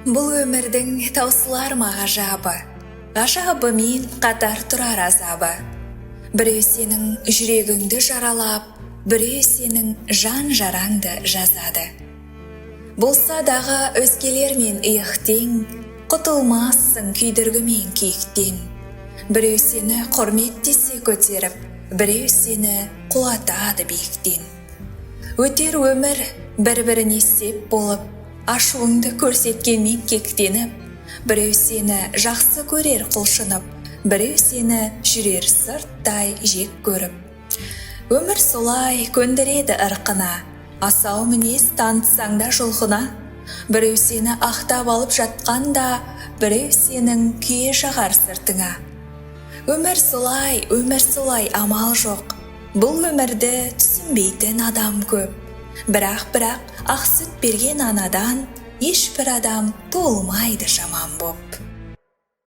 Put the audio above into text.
Бұл өмірдің таусылар ма ғажабы, ғажабымен қатар тұрар азабы. Біреу сенің жүрегіңді жаралап, біреу сенің жан жараңды жазады. Болса дағы өзгелермен иық тең, құтылмассың күйдіргі мен күйіктен. Біреу сені құрметтесе көтеріп, біреу сені құлатады биіктен. Өтер өмір бір-біріне сеп болып, ашуыңды көрсеткенмен кектеніп, біреу сені жақсы көрер құлшынып, біреу сені жүрер сырттай жек көріп. Өмір солай көндіреді ырқына, асау мінез танытсаң да жұлқына. Біреу сені ақтап алып жатқанда, біреу сенің күйе жағар сыртыңа. Өмір солай, өмір солай, амал жоқ. Бұл өмірді түсінбейтін адам көп. Бірақ ақ сүт берген анадан ешбір адам туылмайды жаман боп.